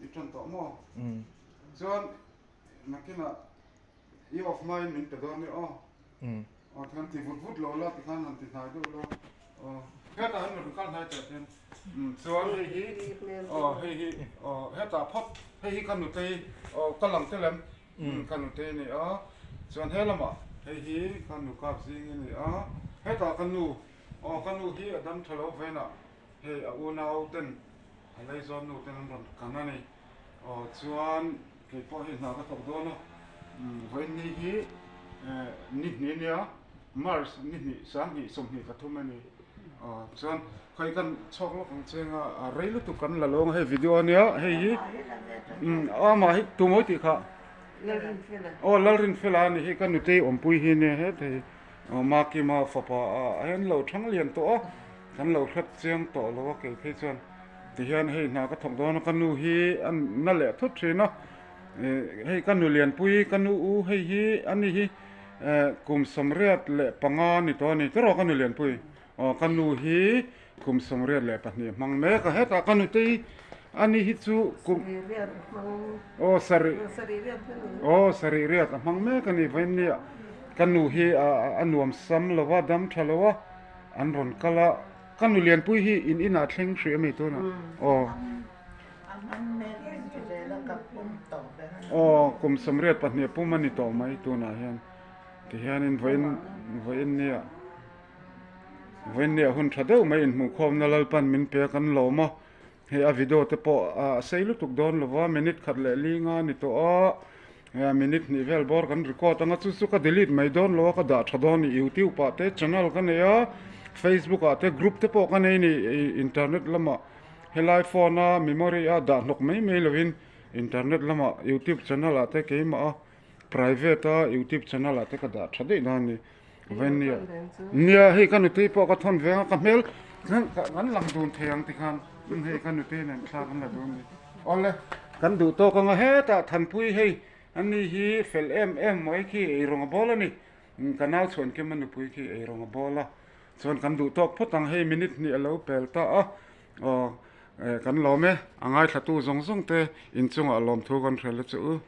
I ṭan tawh maw? Chuan nakinah i off hmain min pe dawn nia aw. Aw tikhan ti vut vut lo la tikhan han ti hnai deuh la aw. Hetah hian rawn kal hnai teh hian chuan hei hi aw hei hi aw hetah phawt hei hi ka nutei aw ka lang tel em ka nutei a ni a chuan he lamah hei hi ka nu kap zing a ni a hetah ka nu aw ka nu hi a dam tha lo vainah hei a unau ten A leizawn nu ten an rawn kan a ni. Aw chuan kei pawh hei hna ka thawk dawn a, vawiin ni hi ni hnih nia March ni hnih sanghnih 23 a ni. Aw chuan khawi kan chhuak lawk ang cheng a, a rei lutuk kan la lawng a hei video ania hei hi amah hi tumawi tih kha aw Lalrinfela a ni hi ka nutei awmpui hi ania hethei Makima fapa a hian lo thang lian tawh a. Kan lo hret chiang tawh lo a kei phei chuan tihian hei hna ka thawk dawn a ka nu hi a na leh thut thin a hei ka nu lianpui ka nu u hei hi a ni hi kum 35 a ni tawh a ni tiraw ka nu lianpui aw ka nu hi kum 82 hmang mek a hetah ka nute hi a ni hi chu kum aw sarih aw sarih riat a hmang mek a ni vawiin ka nu hi a nuam sam lo a dam tha lo a. An rawn kal a, ka nu lianpui hi in inah thleng hrih ami tunah aw. Aw kum 82 pum a ni tawh mai tunah hian tihianin vawiin vawiin nia vawiin nia hun tha deuh mai inhmuhkhawmna Lalpan min pe a kan lawm a. Hei a video te pawh a sei lutuk dawn lo va, minute khat leh li nga a ni tawh a, minute hnih vel bawr kan record ang a, chu chu ka delete mai dawn lo a, ka dah tha dawn a ni, youtube ah te channel ka nei a, facebook ah te group te pawh ka nei a ni, internet lamah helai phone a memory a dah hnawk mai mai lovin internet lamah youtube channel ah te keimah a private a youtube channel ah te ka dah tha daih dawn a ni. Nia nia hei ka nutei pawh ka thawn veng a ka hmel kan lang dun thei ang tikhan hei ka nutei nen thla kan la dun ni awle kan duh tawk anga hetah thanpui hei ani hi fel em em mai khi eirawng a bawl a ni ka nau chhuan kim a nupui khi eirawng a bawl a chuan kan duh tawk phawt ang hei minute hnih a lo pel ta a aw kan lawm e a ngaithlatu zawng zawng te inchungah lawmthu kan hrel a che u.